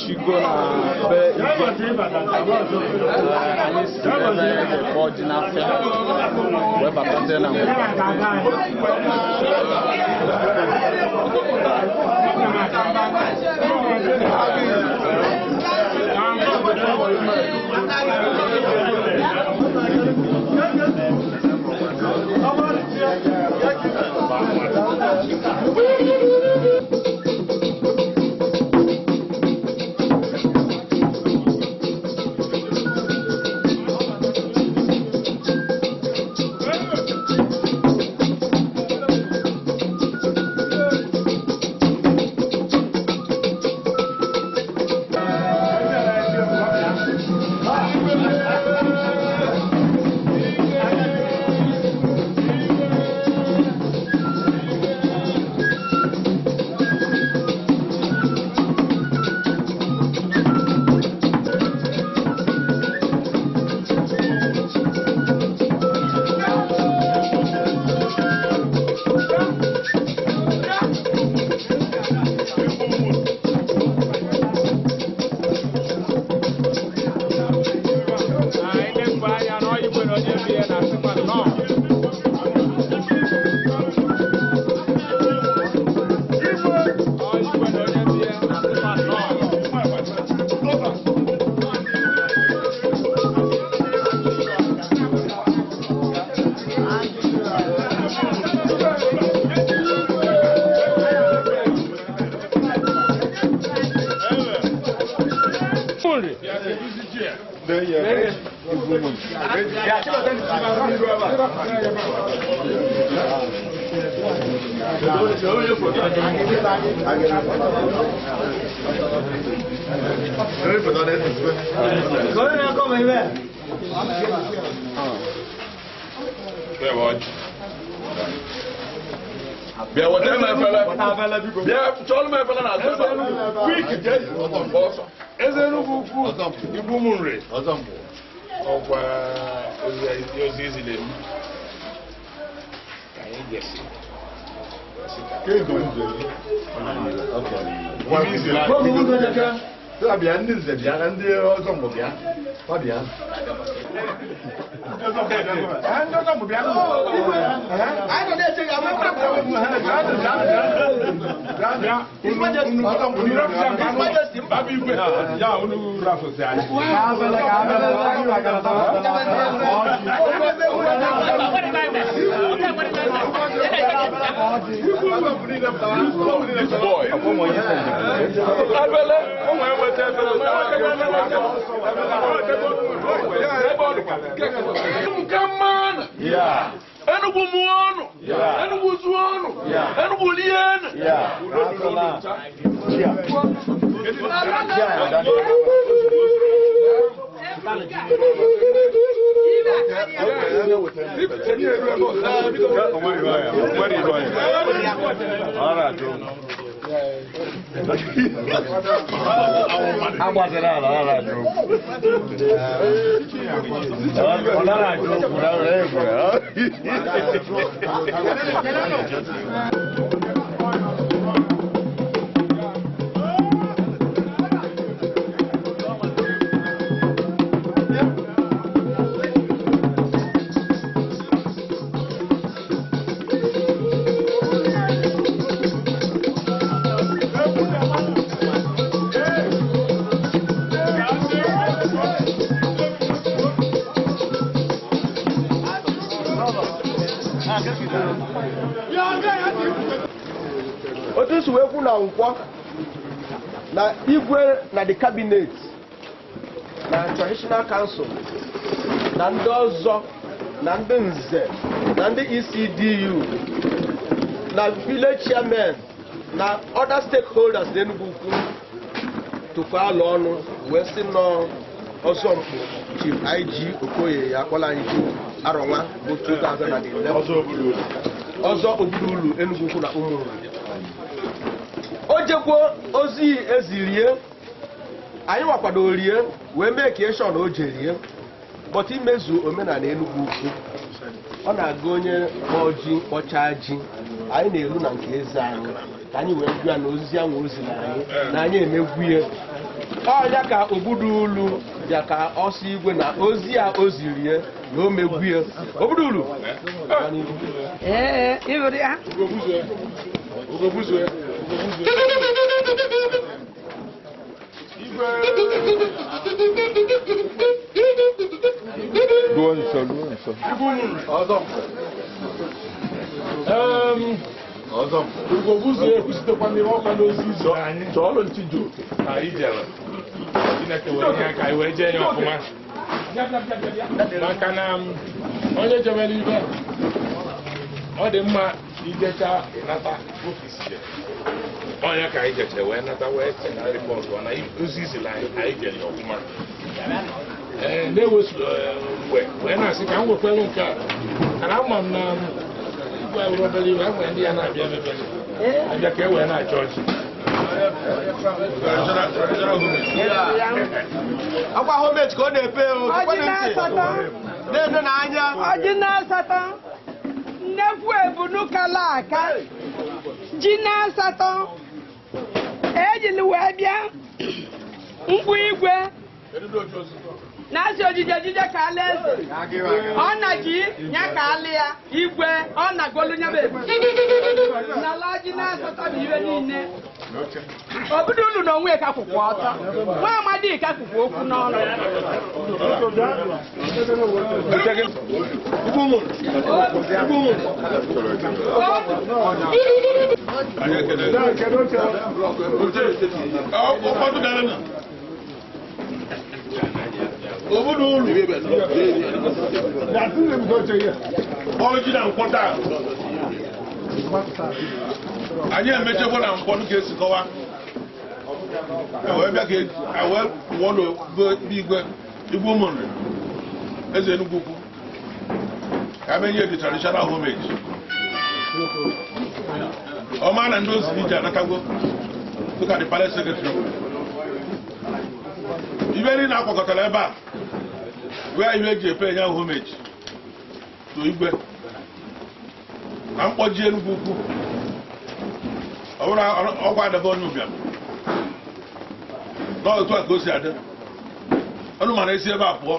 Awụchigo na be igwe. Anyị si ebe ebe ọjị n'afịa wee batazie na ngwụgwa. Bịa weta m efere. Bịa chọọrọ m efere na azụ ebe a. Quick, jee ọsọ. Eze Enugwu Ukwu, Igwu m nri. Ọkwa ozi izile m. Ka anyị jesi. Bịa ndị nze bịa na ndị ọzọ mbụ bịa. Ọ bịa. Ndị ọzọ mbụ bịa. This boy. Abele, o nwee weta efere. Nke mmanụ. Enugwu mụọ ọnụ. Enugwu zụọ ọnụ. Enugwu lie ọnụ. Udo dịrị unu ncha. Agbaziri ala ọ na-ajụ okwu. Ọ na-ajụ okwu na ọ na-egwu. Otu isi wee kwu na nkwọ na igwe na the cabinet na traditional council na ndị ọzọ na ndị nze na ndị ECDU na village chairman na other stakeholders na Enugu Ukwu tụkọ alụ ọnụ wee sị nọ Ọzọmkpu Chief IG Okoye ya akpọla anyị ji arọnwa bụ 2011 ọzọ Obodo Enugu Ukwu na Ụmụnri. O jekwuo ozi ezirie anyị nwakwado rie wee mee ka eshọn o jerie bọta imezu omenala Enugu Ukwu. Ọ na-aga onye kpọọ ji kpọchaa ji, anyị na-eru na nke eze anyị ka anyị wee gwa ya na ozizi ahụ o ziri anyị na anyị emegwu ya. Ọ ya ka Ogbudulu bịa ka ọsọ igwe na ozi a o ziri ya na o megbu ya. Ogbudulu. Ee, ịhụrụ ya. Ugobuzue. Ugobuzue. Igwe. Duo nso, duo nso. Ọzọ. Ọzọ. Ugobuzue ekwusitekwa n'ihe ọkwa n'ozi izu anyị. Chọọlụ ntị jụụ. Ka anyị jere. Chineke were ihe ka anyị wee jee ya ọfụma. Maka na onye jebere ibe ọ dị mma ijecha nata ofisi je. Onye ka anyị jeche wee nata wee che na rịpọtụ na ozi izili anyị anyị jere ya ọfụma. Ee, na-ewesu mgbe wee na-asị ka m wekwere nke a kana ama m na igwe were obere iwe enwere ndị ya na-abịa emebe abịa ka e wee na-achọ ọchị. Akwa homage ka ọ na-epe o. Ọjị na-asatọ. Na-ene n'anya. Ọjị na-asatọ. Nnekwu ebunu kala aka. Ji na-asatọ. Ejili wee bịa. Mkpu igwe. Na-asị ojije ojije ka ala eze. Ọ na ji ya ka alị ya. Igwe ọ na-agolu ya bụ ebu. N'ala ọjị na-asatọ bụ iwe niile. Obodo unu na onwe ka kwụkwụ ọtọ. Nwa amadi ka kwụkwụ okwu n'ọnụ. Ụfọdụ dara na obodo ulu ọjị na nkwọ taa anyị emechekwa na nkwọ ka esi kọwa wee bịa ka wee pụọ n'igwe igwe ụmụnri eze Enugu ukwu ka menye the traditional homage ọma na ndị ozi ije anatago dịka the palace secretary ibe niile akwakọtara ebe a wee ihe eji epe enye homage to igwe na mkpọji Enugu ukwu ọ bụrụ ọgwụ adịghị onye ụbịam n'otu a ka o si adị ọnụ mara esi ebe a pụọ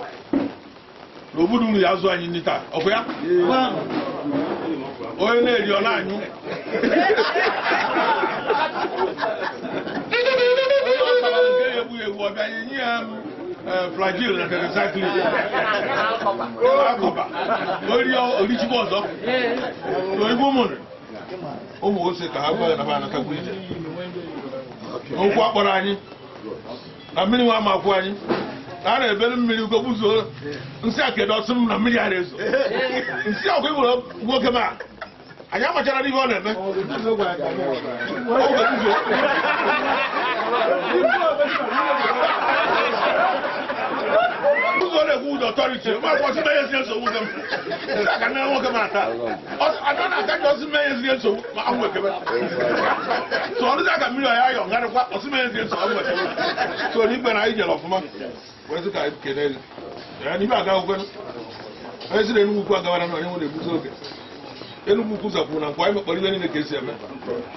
na obodo uru ya azụ anyị nri taa ọkụ ya onye na-eri ọ na-anyụ onye ọ tara nke ya egbughị egbu ọbịa nye ya flagil na tetracycline akọba orie orichikwa ọzọ na igbo ụmụnri ụmụ ose ka ha gwa ya na ha anatakwu ije n'okwu akpọrọ anyị na mmiri nwa ama akwụ anyị na a na-ebere mmiri ugo gbuzuo nsị a kedu ọsị m na mmiri ara ezo nsị ọkụ iwere nwoke ma anyị amachara n'ihe ọ na-eme Ọ gbuzuo. Ụzọ na-ekwu ụzọ ọtọriti ma akwụsị mee ezi nsogbu nwoke m nsị a ka nne nwoke m ata ada na-aka ndị ọsị mee ezi nsogbu ma anwụ ekebe so ọdụzi aka mmiri ọya ayọ ngarịkwa ọsị mee ezi nsogbu anwụ ekebe so n'ikpe na anyị jere ọfụma wee sị ka anyị kene gị ya n'ibe aga akwụkwọ onye sị na Enugu ukwu agawara na onye nwe na-ebuzi oge Enugu ukwu zakwuru na nkwa anyị mekpọrọ ibe niile ka esi eme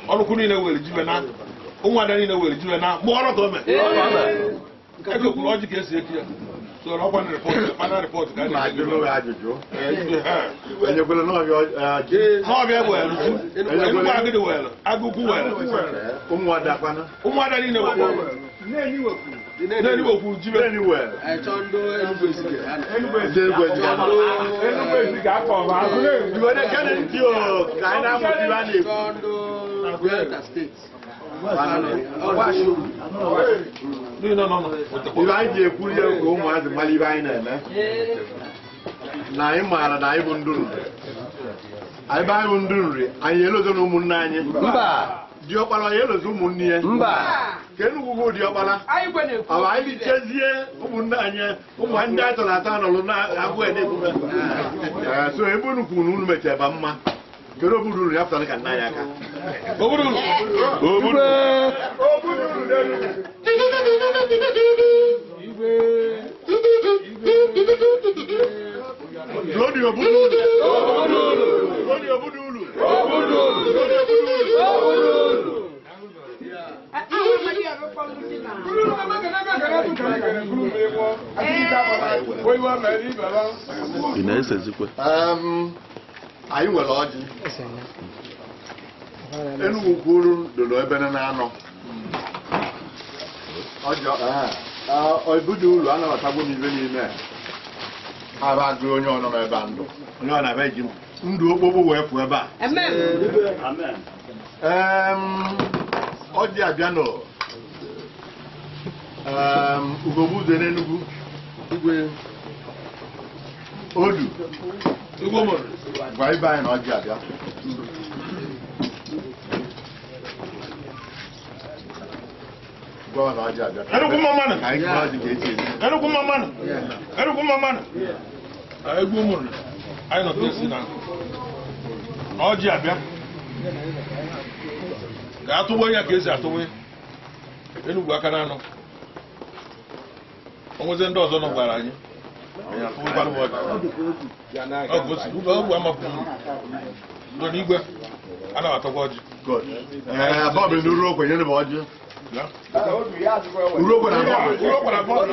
ọnụkwụ niile were jibe na ụmụada niile were jibe na mgbe ọrụ ka o mee ekekwuru ọjị ka esi eki ya so ọkwa na rịpọt final rịpọt ka a Ma na-enye ajụrụ ya ajụjụ. Enyekwala n'ọbịa ji. n'ọbịa were ji Enugu agịdị were agụkwu were Ụmụada kwana. ụmụada niile were nne wekwuru jibe Nne were. Chọọ ndị Enugu Ezike. Ndị egwu ejiga. Enugu Ezike akọ ọba azụ na-eru. Iwe na-ekene ntị o ka anyị na-amụta ibe a na-ekwu. Chọọ ndị Delta steeti. Ọgbashuru. niile nọ nọ Ibe anyị ji ekwu ihe ka ụmụazị mara ibe anyị na-eme. Na anyị maara na anyị bụ ndụ nri. Anyị be anyị bụ ndụ nri, anyị elozo na ụmụnne anyị. Mba. Diọkpara ya elozo ụmụnne ya. Mba. Ka Enugu bụ diọkpara. Anyị igwe na-ekwu. Ọ bụ anyị chezie ụmụnne anyị ụmụ ndị anyị tọrọ atọ nọrọ na-abụ na-ekwube. So ebe unu kwuru na unu mechara ba mma. Kedu obodo unu ya pụtara ka nna anyị aka? obodo ulu obodo Lórí obodo ulu. Lórí obodo ulu. Lórí obodo ulu. Àwọn ọmọdé ọ̀rọ̀ pọ̀ lójú náà. Ị na-esezikwa? Anyị nwere ọjị. Enugwu kwuru dodo ebe na anọ. Ọjị ebudu ụlọ anabatagwo m ibe niile. Aba agụ onye ọ nọ n'ebe a ndụ. Onye ọ na-abịa ji ndụ okpokpo wee pụọ ebe a. Ọjị abịa nọ. Ugogbe n'Enugwu. Igwe Odu. Gwa ibe anyị na ọjị abịa. Gwa na ọjị abịa. Enugwu mmanụ. Ka anyị gụọ ọjị ka esi esi. Enugwu mmanụ. Enugwu mmanụ. Egwu mụrụ. Anyị nọ esi na ọjị abịa. Ka atụwa ya ka esi atụwa. Enugwu aka na anọ. Onweze ndị ọzọ nọ gwara anyị. Anyị atụwakwara m ọjị. Ọ gosi ugwu amapụ uru. N'igwe anabatakwa ọjị. Good. Bọọbụ ndị uru okwe nyere m ọjị. Uru okwe na bọọbụ.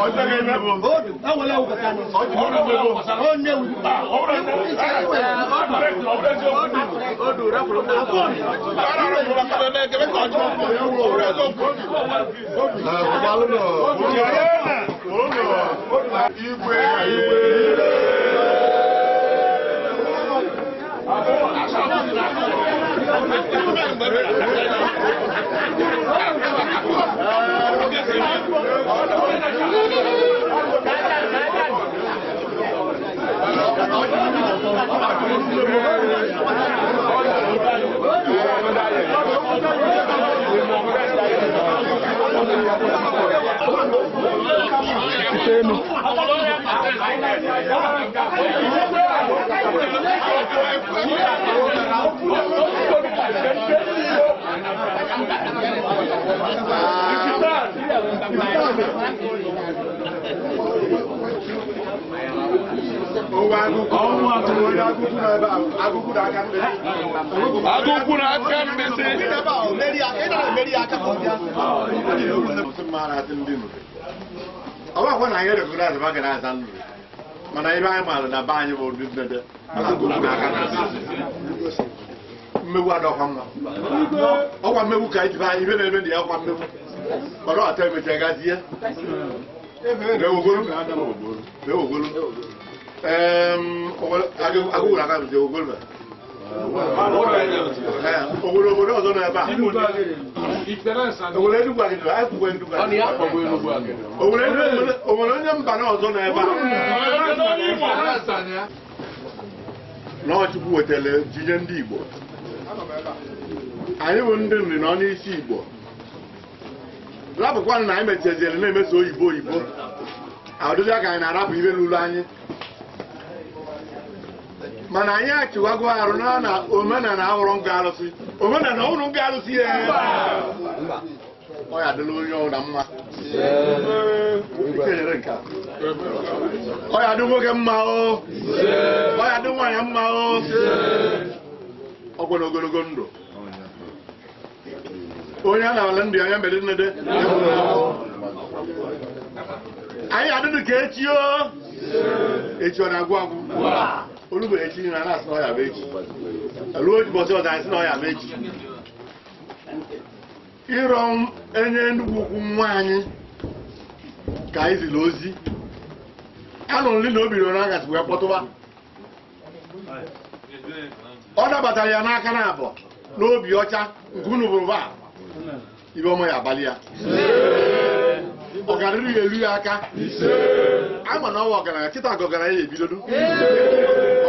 Ọjị ga-eme bụ. Ọjị ga-eme bụ. Igwe igwe. Agụkwu na-aka mkpịsị. Ọ bụkwa na anyị rekọnaiz ma ga na-aza ndụ, mana ebe anyị maara na be anyị bụ ndị nnede agụkwu na-aka mmegbu adọkwa mma. Ọkwa mmegbu ka anyị ji be anyị ibe na-eme na ya ọkwa mmegbu mana ọta emecha gazie. Ewogolu agụgụ na aka mkpịsị ewogolu. Obodo obodo ọzọ nọ ebe a. Obodo Enugwu Agidi, anyị kwukwe Enugwu Agidi. Obodo onye mba na ọzọ nọ ebe a. N'Ọchukwu wetara jinye ndị Igbo. Anyị bụ ndị nri nọ n'isi Igbo. Rapụkwanụ na anyị mecheziere na-emeso oyibo oyibo. Adụzịa ka anyị na-arapụ ibe n'ụlọ anyị. Mana anyị achịwago arụ na na omenala ahụrụ nga arụsị. Omenala ọhụrụ nga arụsị ya. Ọ ya adịla onye ọbụla mma. Ike nyere nke a. Ọ ya adị nwoke mma o. Ọ ya adị nwaanyị mma o. Ọ gwara ogologo ndụ. Onye a na-ala ndụ anya mere nnede. Anyị adịdụ ka echi o. Echi ọ na-agwụ agwụ. Olugbo echi na na-asị na ọ ya bụ echi. Ruo ụbọchị ọzọ anyị sị na ọ ya bụ echi. Ịrọ enye Enugwu ukwu nwa anyị ka anyị ziri ozi. Anụrụ nri na o bidoro n'agasị wee kpọtụba. Ọ nabatara ya n'aka na abụọ n'obi ọcha nke unu bụrụ ba. Ibe ọma ya abalị ya. Ọgarịrị ya elu ya aka. Ama na ọwa ọgaranya kịta ka ọgaranya ya ebidodo.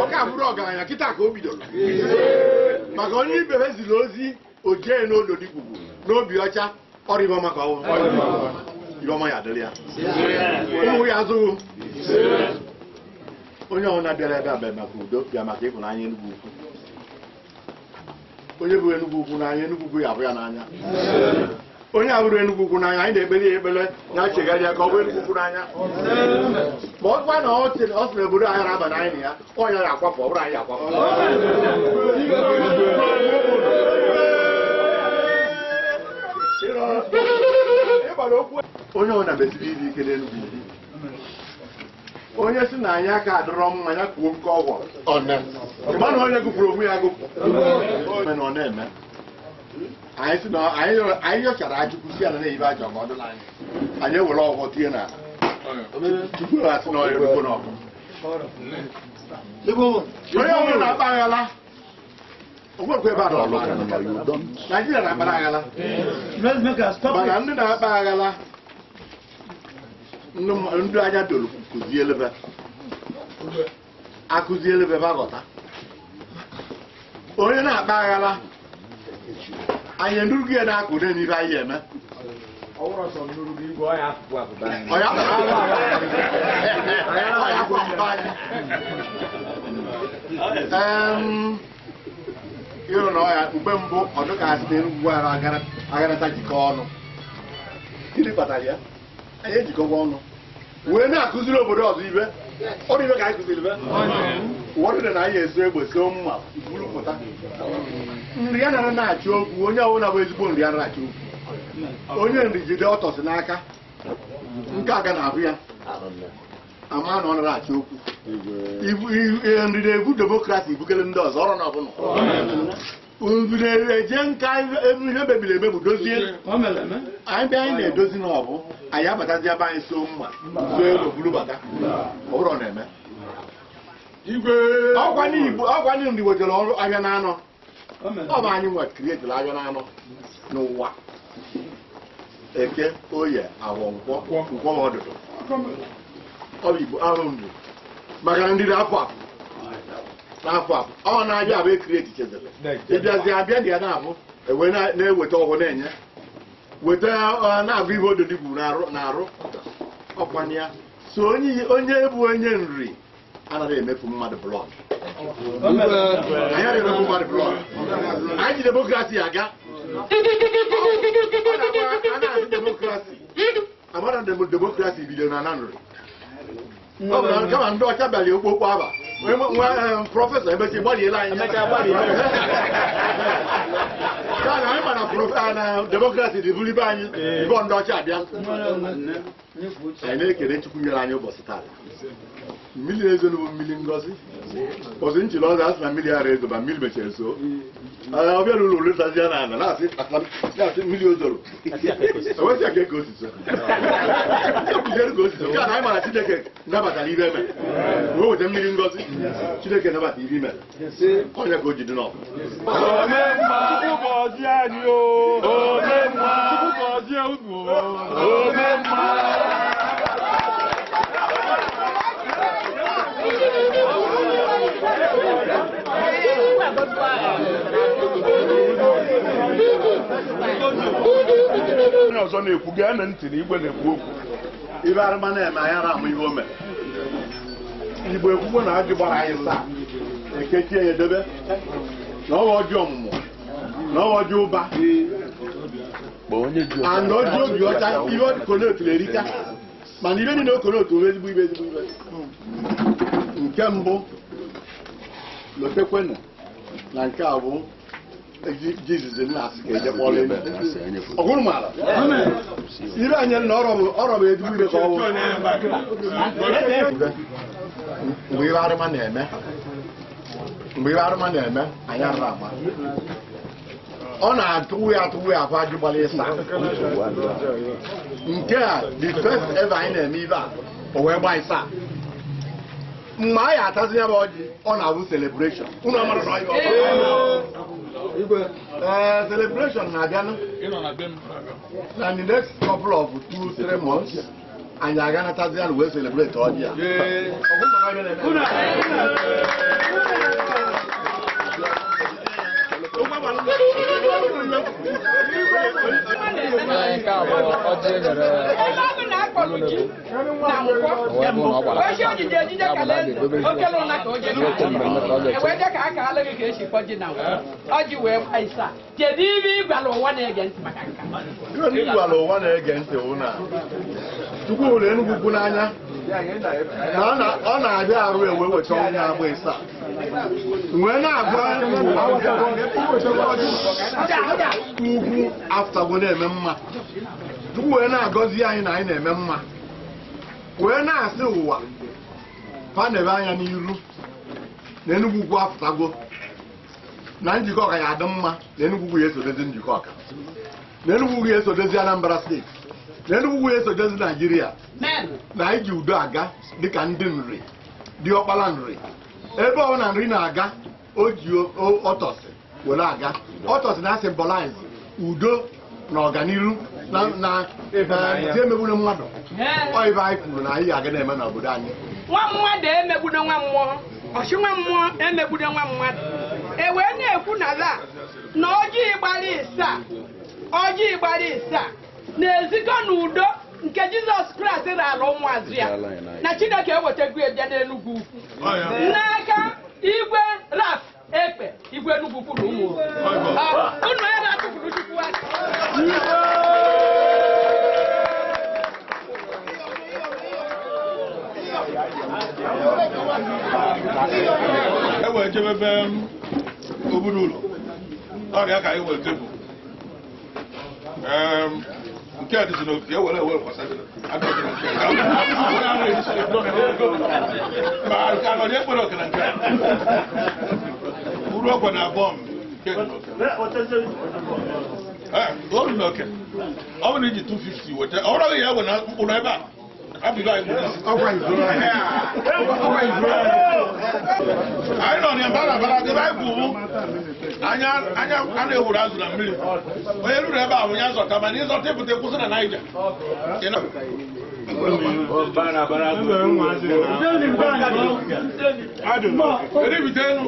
Ọ ka bụrụ ọgaranya kịta ka o bidoro. Maka onye ibe ha ziri ozi o jee n'odo dịkwugwu n'obi ọcha ọrụ ibe ọma ka ọ wụ. Ibe ọma ya adịrị ya. Ụmụ ya azụghị. Onye ọbụla bịara ebe a bịara maka udo, bịa maka ịhụnanya Enugwu ukwu. Onye bụ Enugwu ukwu n'anya, Enugwu ukwu ya abụ ya n'anya. Onye abụrụ Enugwu ukwu n'anya, anyị na-ekpere ya ekpere ya chegharịa ka ọ bụ Enugwu ukwu n'anya. Ma ọ bụkwa na ọ sị na obodo anyị na-aba n'anya ya, ọ ya akwapụ, ọ bụrụ anyị akwapụ. Onye ọ na-emesiri iri ike n'Enugwu. Onye si na anyị aka adịrọ mma ya kwuo nke ọgwọ. Ịma na onye gụpụrụ onwe ya agụpụ. Na ọ na-eme. Anyị si na anyị yọchara ajụkwụsị ala na-eyibe ajọ ka ọ dịla anyị. Anyị ewere ọgwọ tinye n'ala. Tupu asị na ọ erukwo n'ọgụ. Onye ọbụla na-akpa aghala. Onwekwa ebe a na-akpa aghala. Naijiria na-akpara aghala. Mana ndị na-akpa aghala ndị anya doro kụzielebe. Akụzielebe ba ghọta. Onye na-akpa aghala anyị nrugo ya na-akụ n'ibe anyị eme. Ịrụ na ọya mgbe mbụ ọdụ ka asị na Enugwu ara agharata jikọ ọnụ. Gịnị kpatara ya? Anyị ejikọwa ọnụ wee na-akụziri obodo ọzọ ibe. Ọrụ ibe ka anyị kụziri ibe. Ụfọdụ dị na anyị eso egbe so mma buru pụta. Nri anaghị na-achọ okwu, onye ọbụla bụ ezigbo nri anaghị achọ okwu. Onye nri jide ọtọsị n'aka nke aga na-abụ ya ama na ọ nara achọ okwu. Nri na-ebu demokrasi bukere ndị ọzọ ọrụ na ọbụla. Nri na-eje nka ihe mebiri emebu dozie. Anyị bịa anyị na-edozi na ọbụ anyị abatazi ebe anyị so mma so egbe buru bata. Ọ bụrụ na-eme. Ọkwa ndị nri wetara ọrụ ahịa na-anọ. Ọ bụ anyị nwe krietiri ahịa na-anọ n'ụwa. Eke, oye, awọ, nkwọ, nkwọ ọdụdụ. Ọ bụ Igbo ahụ nri. Maka na ndị na-afọ afọ. N'afọ afọ. Ọ na-abịa abụ ekrieti chezere. Ịbịazi abịa dị ya na-abụ, ewee na-eweta ọgwụ na-enye. Weta na-agụ ihe ododigbu na-arụ. Ọkwana ya. So onye bụ onye nri anaghị emefu mmadụ blọd. Anyị anaghị emefu mmadụ blọd. Anyị ji demokrasi aga. A na-asị demokrasi. Amara na demokrasi bidoro na Nanri. Kama ndị ọcha bịara okpokpo aba. Nwa prọfesọ emechi gbariela anyị. Ka na anyị ma na demokrasi dị buru ibe anyị ibe ndị ọcha abịa. Anyị na-ekele Chukwu nyere anyị ụbọchị taa. Mmiri na-ezo bụ mmiri ngozi. Ụbọchị nchiri ọzọ asị na mmiri ara ezo ma mmiri mechara so. Ọ bịara ụlọ ụlọ ya n'ala na-asị mmiri ozoro. Ewesịa ka eke osisi. Ekwuziere ka osisi. Nke a na anyị mara Chineke nabatara ibe eme. Wee weta mmiri ngozi. Chineke nabata ibe ime. Onye ka o ji dị n'ọkụ. Chukwu gọzie anyị o. Chukwu gọzie unu o. Onye ọzọ na-ekwu gaa na ntị na igwe na-ekwu okwu. Ibe arụma na-eme anyị ara amụ ihe o mere. Igbo ekwugbo na ajụ gbara anyị saa ekechie ya edebe na ọwa ọjị ọmụmụ na ọwa ọjị ụba and ọjị obi ọcha ihe okonotu erika mana ibe niile okonotu bụ ezigbo ibe ezigbo ibe. Nke mbụ lotekwenụ na nke a bụ Jizọs na-asị ka eje kpọrọ elu. Ọgwụrụ m ala. Ibe anyị na ọrọ bụ ezigbo ibe ka ọ bụ. Mgbe ibe arụma na-eme, mgbe ibe arụma na-eme, anyị arụrụ ama. Ọ na-atụwe atụwe afọ ajụ gbara ịsa. Nke a, the first ever anyị na-eme ibe a, o wee gbaa ịsa. Mgbe anyị atazi ya bụ ọjị, ọ na-abụ celebration. Unu amara na ọ bụ. Celebration na-abịanụ. Na the next couple of 2-3 months, anyị aganatazi ya wee celebrate ọjị a. Kedu ibe ị gwara ụwa na-ege ntị maka nka? Ihe ndị gwara ụwa na-ege ntị wụ na Chukwu hụrụ Enugwu ukwu n'anya na ọ na-abịa arụ ewe weta ọnwụ na-agba ịsa. Wee na-agwa ugwu aftago na-eme mma. Chukwu wee na-agọzi anyị na anyị na-eme mma. Wee na-asị ụwa fa na-ebe anya n'iru na Enugwu Ukwu aftago na njikọ ọka ya adị mma, na Enugwu Ukwu ya esodezi njikọ ọka, na Enugwu Ukwu ya esodezi Anambra steeti, na Enugwu Ukwu ya esodezi Naijiria, na anyị ji udo aga dịka ndị nri dị ọkpara nri. Ebe ọ na nri na-aga, o ji ọtọsị were aga. Ọtọsị na symbolize udo na ọganiru na emegburu mmadụ. Ọ ibe anyị kwuru na anyị aga na-eme n'obodo anyị. Nwa mmadụ emegbudo nwa mmụọ, ọchị nwa mmụọ emegbudo nwa mmadụ. E wee na-ekwu na la na ọjị gbara ịsaa, ọjị gbara ịsaa na-ezikọ n'udo nke Jizọs Kraịst rara ụmụazụ ya na Chineke ewetago ya n'Enugwu Ukwu n'aka Igwe Raf Ekpe, Igwe Enugwu Ukwu na ụmụ unu ya na-atụpụrụ Chukwu aka. E wee jebe ebe obodo ụlọ ọrịa ka anyị were tebụl nke a dịzi n'okike ewere ewere kwasara ma nke anọdụ ekpere oke na nke a uru ọkwa na abụọ nke dị n'oke. Ee, o ruru n'oke. Ọ bụrụ na iji 250 weta ọ bụrụ ya ewe na mkpụrụ ebe a abịghị anyị gburu isi. Anyị nọ na mbara bara ebe anyị kwụ anya anya a na-ewuru azụ na mmiri. Onye ruru ebe a bụ ya zọta, mana ịzọta ịpụta kwụsị na Naija. Eribite enu.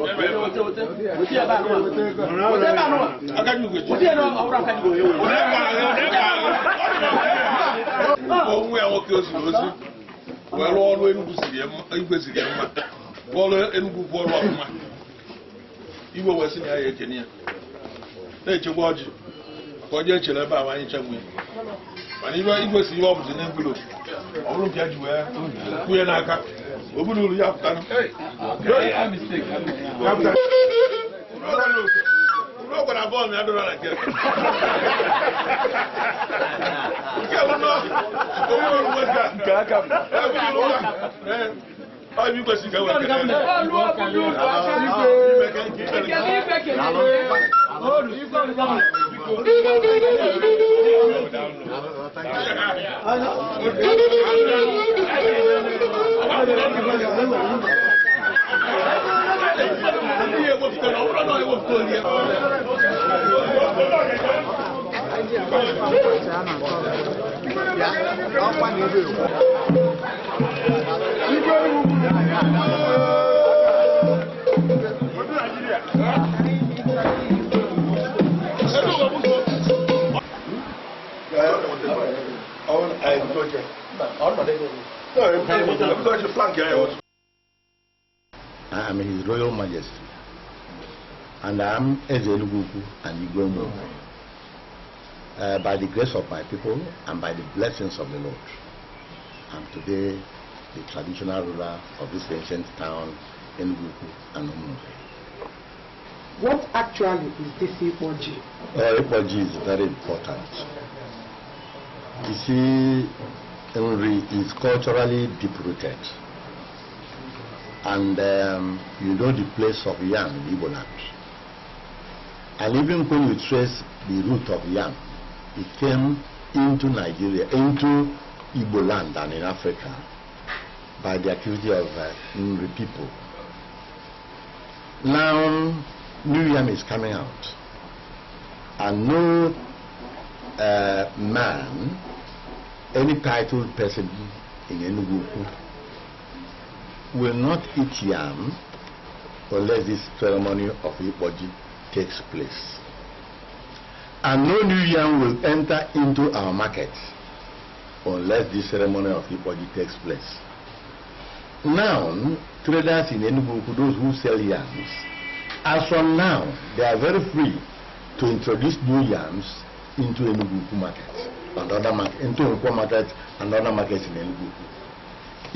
Onwe ya nwoke oziri ozi wee rụọ ọrụ Enugwu igwe ziri ya mma, rụọ ọrụ Enugwu kwụ ọrụ ọfụma. Igwe wee sị na ya ekene ya na-echekwa ọjị ka ọjị echere ebe ahụ anyị chegbu ya, mana igwe si ihe ọ bụzi n'envelopu ọ bụrụ nke ya ji wee kwụnye n'aka o buru uru ya pụtara. Uru ọgwara abụọ na ya dọrọ na nke nke bụ nọ onwe uru nwoke a nke aka m ọ bụ igwe si ka wee kene Olu obodo ụlọ aka. Ekele igwe kelere. I am His Royal Majesty, and I am Eze Enugwu Ukwu and Igwe Umuobi. By the grace of my people and by the blessings of the Lord, I am today the traditional ruler of this ancient town, Enugu Ukwu and Umuobi. What actually is this Ikpoji? Ikpoji is very important. You see, Nri is culturally deep-rooted. And you know the place of yam in Igbo land. And even when you trace the root of yam, it came into Nigeria, into Igbo land and in Africa by the activity of Nri people. Now, new yam is coming out. And no man, any titled person in Enugu Ukwu will not eat yam unless this ceremony of Ikpoji takes place. And no new yam will enter into our market unless this ceremony of Ikpoji takes place. Now, traders in Enugu Ukwu, those who sell yams, as from now, they are very free to introduce new yams into Enugu Ukwu market and other market, into Nkwo market and other markets in Enugu Ukwu.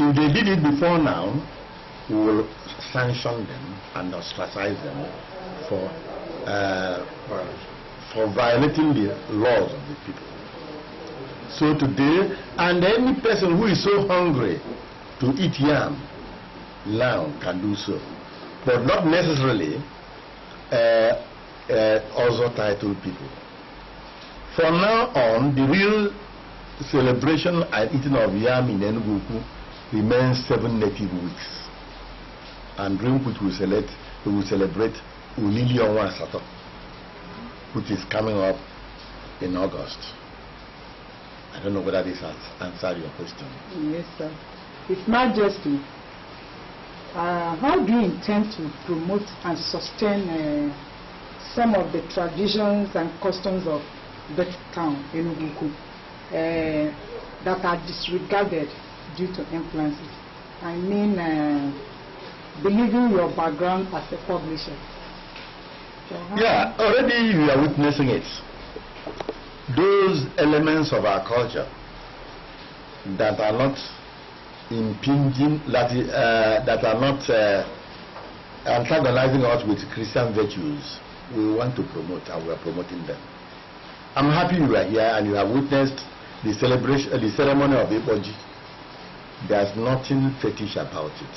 If they did it before now, We will sanction them and ostracize them for violating the laws of the people. So today, and any person who is so hungry to eat yam now can do so, but not necessarily also titled people. From now on, the real celebration and eating of yam in Enugu remains 7 native weeks, and during which we will celebrate Olili Onwa Asato, which is coming up in August. I don't know whether this has answered your question. Yes, sir. His Majesty, how do you intend to promote and sustain some of the traditions and customs of the town, Enugu, that are disregarded due to influences? I mean, believing your background as a publisher. So yeah, already you are witnessing it. Those elements of our culture that are not impinging, that are not antagonizing us with Christian virtues, we want to promote, and we are promoting them. I'm happy you are here and you have witnessed the celebration, the ceremony of Ikpo Ji. There's nothing fetish about it.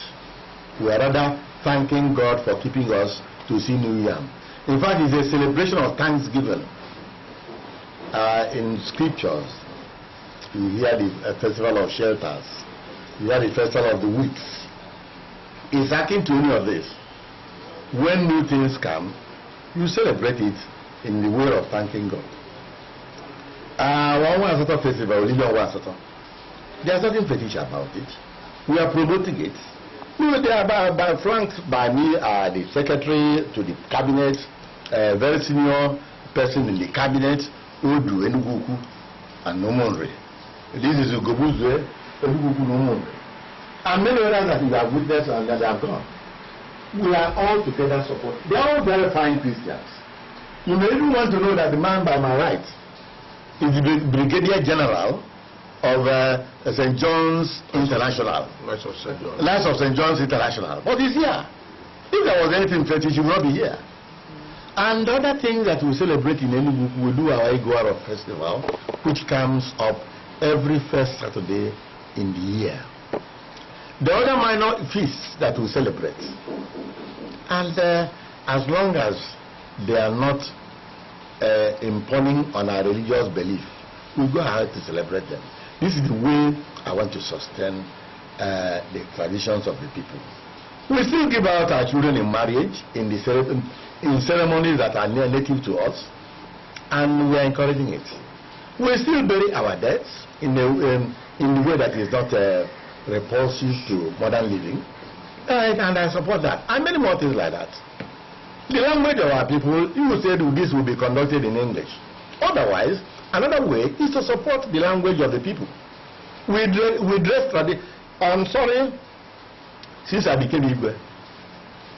We are rather thanking God for keeping us to see New Yam. In fact, it's a celebration of thanksgiving. In scriptures, you hear the festival of shelters, you hear the festival of the weeks. It's akin to any of this. When new things come, you celebrate it in the way of thanking God. Onwa Asato festival, Olili Onwa Asato. There's nothing fetish about it. We are promoting it. They are flanked by me, the secretary to the cabinet, a very senior person in the cabinet, Odu Enugu and Umunri. This is Ugobuzwe, Enugu Umunri. And many others that you have witnessed and that have gone. We are all together support. They are all very fine Christians. You may even want to know that the man by my right is the Brigadier General of St. John's International. Knights of St. John's. Knights of St. John's International. But he's here. If there was anything fetish, he would not be here. And the other thing that we celebrate in Enugu, we do our Igu Aro Festival, which comes up every first Saturday in the year. The other minor feasts that we celebrate, and as long as they are not imponing on our religious belief, we go ahead to celebrate them. This is the way I want to sustain the traditions of the people. We still give out our children in marriage, in ceremonies that are native to us, and we are encouraging it. We still bury our dead in the way that is not repulsive to modern living, and I support that, and many more things like that. The language of our people, you said this will be conducted in English. Otherwise, another way is to support the language of the people. We dress tradition. I'm sorry, since I became Igwe,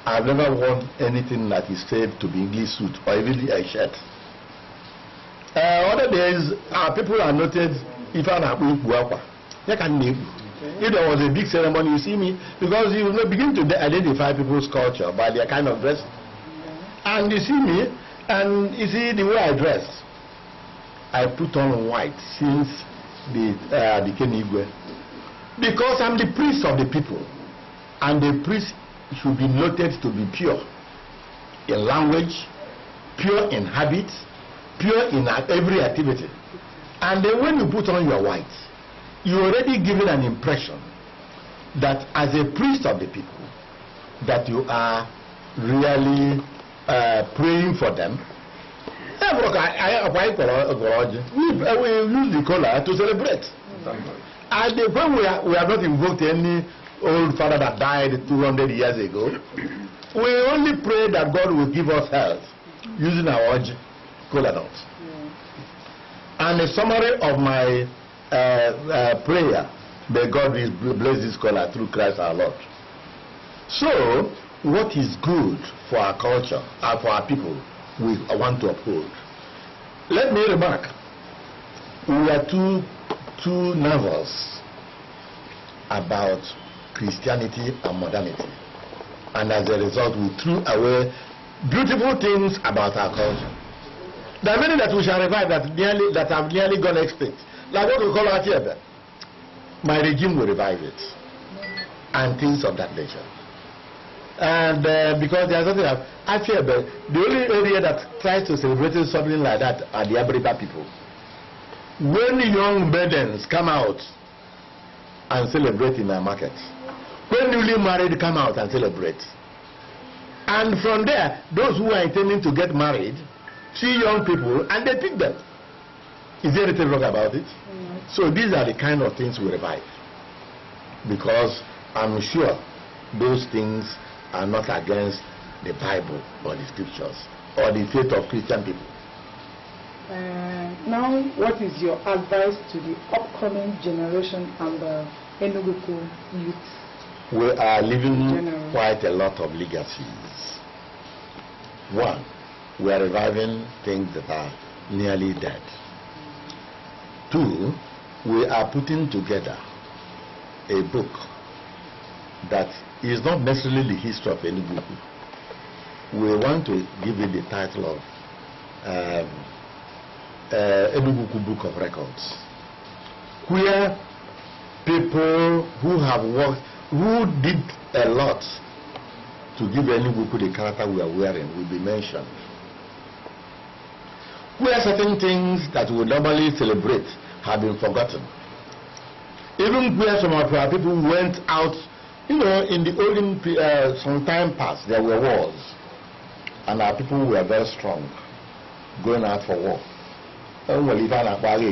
I've never worn anything that is said to be English suit or even a shirt. Other days, our people are noted if if there was a big ceremony, you see me, because you will begin to identify people's culture by their kind of dress. And you see me, and you see the way I dress. I put on white since I became Igwe. Because I'm the priest of the people. And the priest should be noted to be pure in language, pure in habit, pure in every activity. And then when you put on your white, you're already given an impression that as a priest of the people, that you are really praying for them. We use the kola to celebrate. And when we have not invoked any old father that died 200 years ago, we only pray that God will give us health using our kola nut. And a summary of my prayer, may God bless this kola through Christ our Lord. So, what is good for our culture and for our people, we want to uphold. Let me remark, we are too nervous about Christianity and modernity. And as a result, we threw away beautiful things about our culture. There are many that we shall revive that have nearly gone extinct. Like what we call Atiebe. My regime will revive it. And things of that nature. And because there is something like Atiebe, the only area that tries to celebrate something like that are the Abiriba people. When young maidens come out and celebrate in our market, when newly married come out and celebrate, and from there, those who are intending to get married see young people and they pick them. Is there anything wrong about it? So these are the kind of things we revive. Because I'm sure those things are not against the Bible or the scriptures or the faith of Christian people. Now, what is your advice to the upcoming generation and the Enugu youth? We are leaving quite a lot of legacies. One, we are reviving things that are nearly dead. Two, we are putting together a book that is not necessarily the history of Enugu. We want to give it the title of Enugu Book of Records, where people who have worked, who did a lot to give Enugu the character we are wearing, will be mentioned. Where certain things that we normally celebrate have been forgotten. Even where some of our people went out, you know, in the olden, some time past, there were wars. And our people were very strong, going out for war. Enwere ife a na-akpọ agha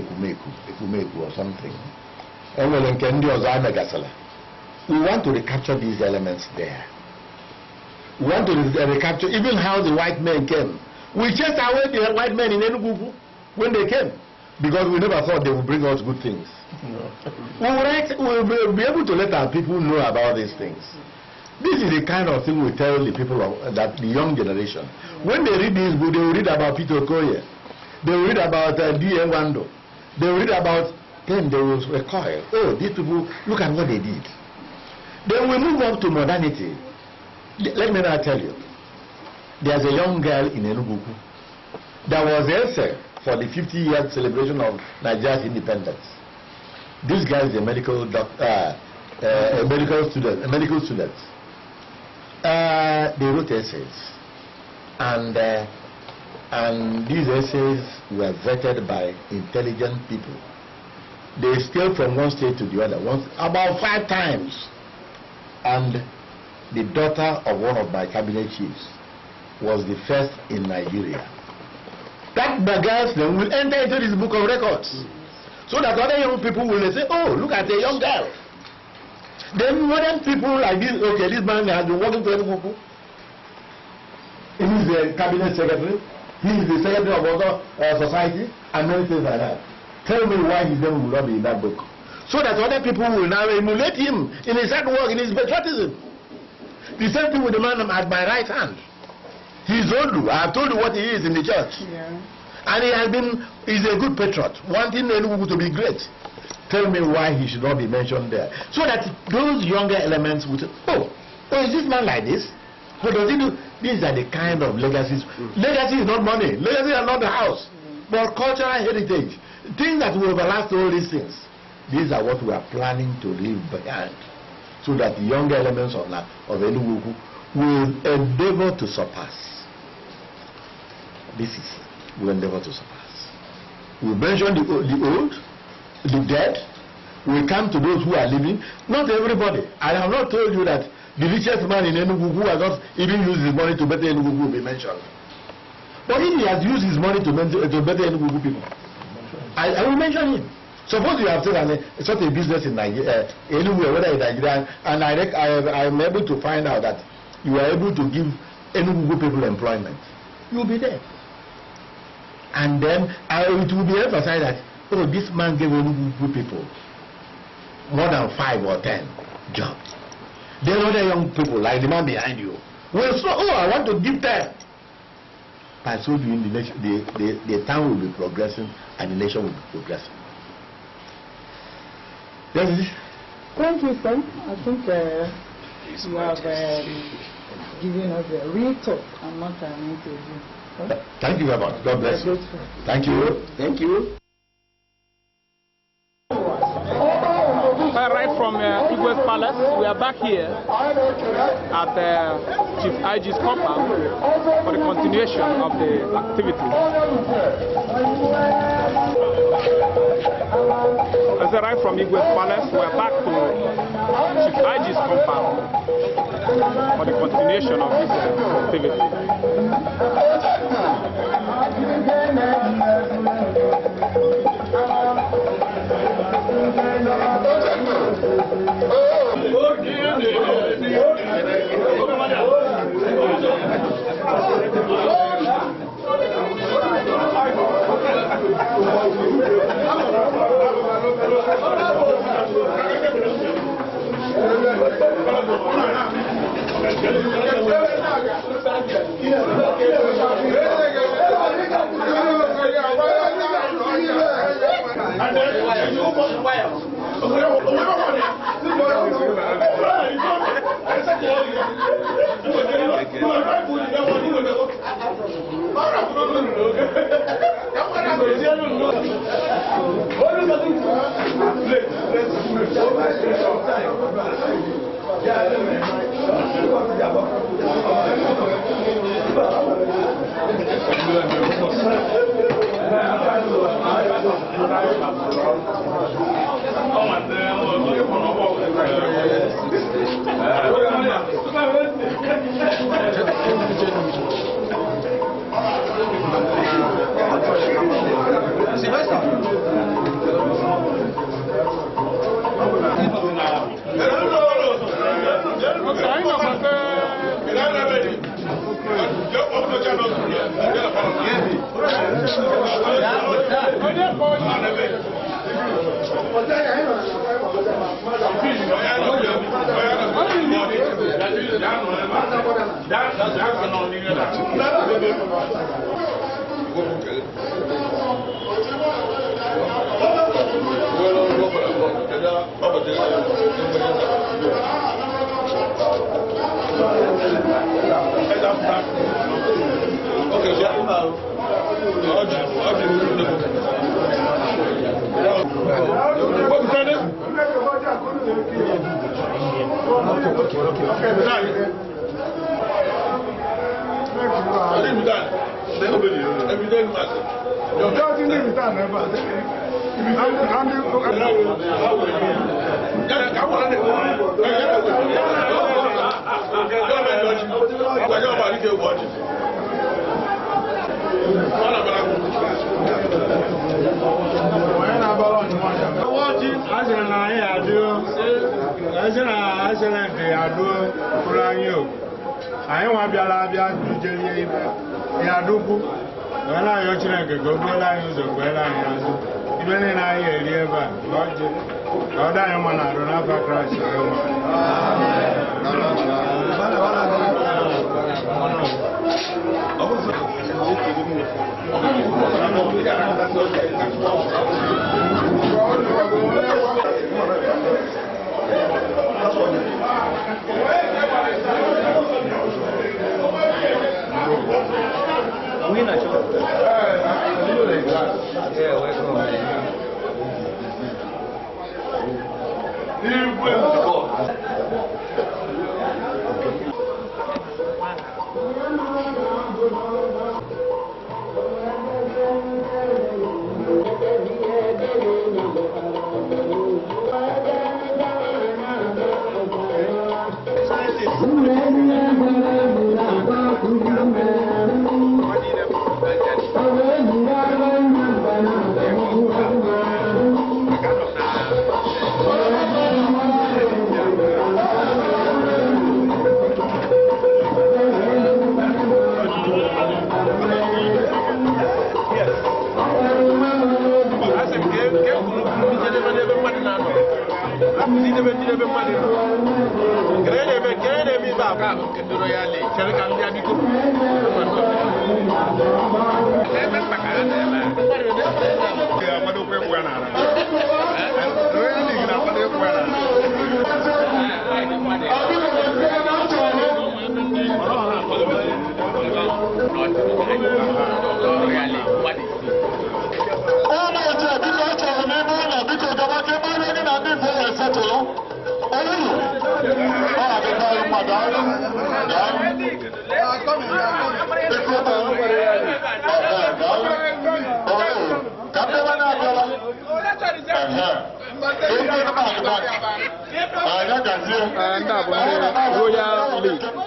ekumeku or something. Enwere nke ndị ọzọ amegasịla. We want to recapture these elements there. We want to recapture even how the white men came. We chased away the white men in Enugu when they came, because we never thought they would bring us good things. No. We will be able to let our people know about these things. This is the kind of thing we tell the people of that the young generation. When they read this book, they will read about Peter Okoye. They will read about D.A. Wando. They will read about, then they will recoil. Oh, these people, look at what they did. Then we move up to modernity. Let me now tell you. There's a young girl in Enugu There was an essay for the 50-year celebration of Nigeria's independence. This guy is a medical doctor, a medical student. They wrote essays, and these essays were vetted by intelligent people. They scaled from one state to the other, once about 5 times. And the daughter of one of my cabinet chiefs was the first in Nigeria. That girl's name will enter into this book of records, so that other young people will say, oh, look at a young girl. Then modern people like this, okay, this man has been working for Enugu. He is the cabinet secretary, he is the secretary of other society, and many things like that. Tell me why his name will not be in that book. So that other people will now emulate him in his hard work, in his patriotism. The same thing with the man at my right hand. He's old. I have told you what he is in the church. Yeah. And he has been, he's a good patriot, wanting Enugu to be great. Tell me why he should not be mentioned there. So that those younger elements would say, oh, is this man like this? What does he do? These are the kind of legacies. Legacy is not money. Legacy is not the house. But cultural heritage. Things that will overlast all these things. These are what we are planning to leave behind. So that the younger elements of Enugu will endeavor to surpass. This is, will endeavor to surpass. We mention the old, the dead. We come to those who are living. Not everybody. I have not told you that the richest man in Enugu who has not even used his money to better Enugu will be mentioned. But if he has used his money to better Enugu people, I will mention him. Suppose you have such a business in Nigeria, anywhere, whether in Nigeria, and I am able to find out that you are able to give Enugu people employment. You will be there. And then it will be emphasized that, oh, this man gave Enugu people more than 5 or 10 jobs. Then other young people, like the man behind you, will say, oh, I want to give 10. By so doing, the town will be progressing and the nation will be progressing. Yes. Thank you, sir. I think you have giving us a real talk and not an interview. Thank you very much. God bless you. Thank you. Thank you. Right from Igwe's Palace, we are back here at Chief IG's compound for the continuation of the activities. As right from Igwe's Palace, we are back to Chief IG's compound for the continuation of this activity.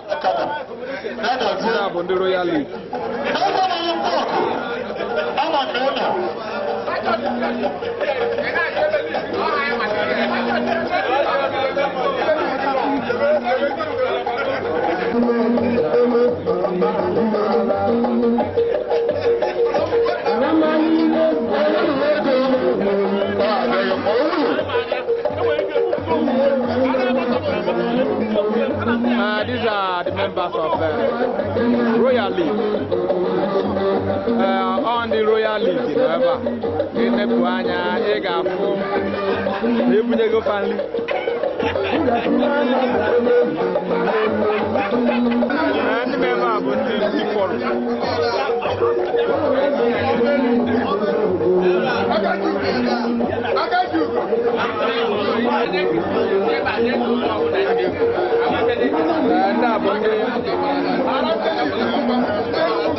Ndị a bụ ndị Royal League. Ndị a bụ ndị Royal League. These are the members of Royal League. On the Royal League, however, ịnepụ anya ị ga-afụ na ebunyego fanli. Ndị member a bụ ndị Bifọrọ.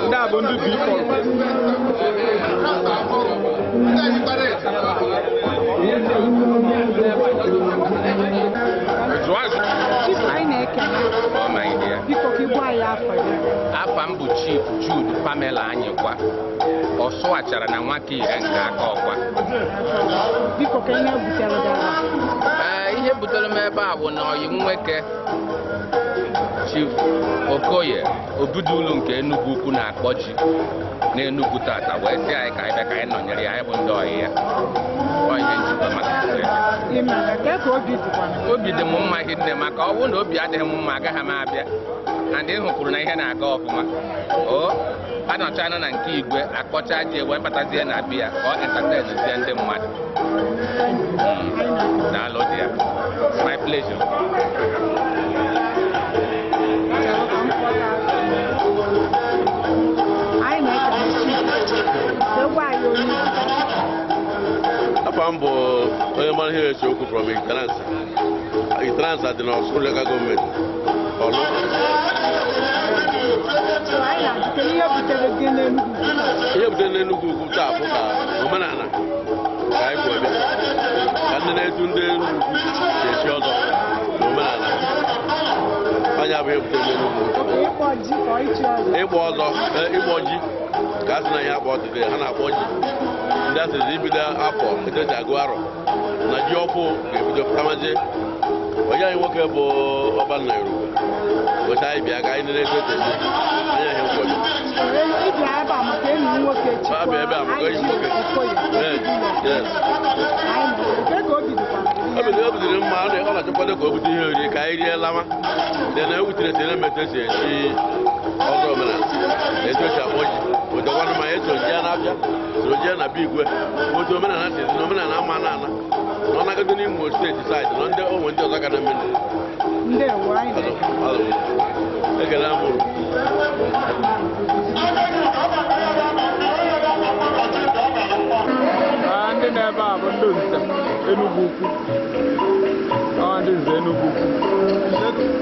Ndị a bụ ndị Bifọrọ. Chief, anyị na-ekele. Oh my dear. Biko ka ị gwa anyị afọ gị. Afa m bụ Chief Jude Pamela Anyịkwa. Ọsụ achara na nwata ire nke aka ọkwa. Biko ka ihe butere gị ebe a. Ee, ihe butere m ebe a bụ na ọyị m nwoke Chief Okoye Obudulu nke Enugu Ukwu na-akpọ ji n'Enugu tata wee sị anyị ka anyị bịa ka anyị nọnyere ya, anyị bụ ndị ọyị ya. Ọ ihe njikwa maka Ị mara ka ka obi dịkwana. Obi dị m mma hinne maka ọ bụrụ na obi adịghị m mma agaghị m abịa. And ị hụkwuru na ihe na-aga ọfụma. O anọchana na nke igwe akpọcha ji wee batazie na biya ka ọ entertainzie ndị mmadụ. Daalụ dị ya. It's my pleasure. Anyị na-ekele Chief. Ka ị gwa anyị onye ị bụ. Afa m bụ onye mara ihe ese okwu from Italansa. Italansa dị n'Ọsụ Local Government. Ọlụ. So anyị na-ajụ kedu ihe butere gị n'Enugu? Ihe butere n'Enugu Ukwu taa bụ ka omenala ka anyị kwụ bịa. Ka ndị na-etu ndị Enugu Ukwu si echi ọzọ na omenala. Anya bụ ihe butere n'Enugu Ukwu. Ịkpọ ji ka ọ ịchị ọzọ. Ịgba ọzọ, ịgbọ ji ka a sị na ya akpọ ọdịdị ha na-akpọ ji. Ndị a sịrị ibido afọ etu esi agụ arọ na ji ọfụ ga-ebido pụtamazie. Onye anyị nwoke bụ ọba nna Yoruba gosi anyị bịa ka anyị nene etu esi eme anya ihe nkwado. Ị bịa ebe a maka enyi m nwoke Chikwa. Abịa ebe a maka enyi m nwoke. Okoye. Yes, yes. Anyị na-ekele. Ka obi dịkwana. Obi dịrị mma, ọ na-achọkwado ka o bute ihe oriri ka anyị rie lama. Dị na ewutere si na etu esi echi ọzọ omenala na etu esi akpọ ji. Ụdọkwanụ ma eso jee n'abịa soro jee na be igwe otu omenala si dị na omenala ama na ana na ọ nagodo n'Imo steeti saịdị na ndị onwe ndị ọzọ ka na-eme. Ndewo, anyị na-ekele. Ekele m unu. Ndị nọ ebe a bụ ndị nze Enugu Ukwu. Ọ ndị nze Enugu Ukwu.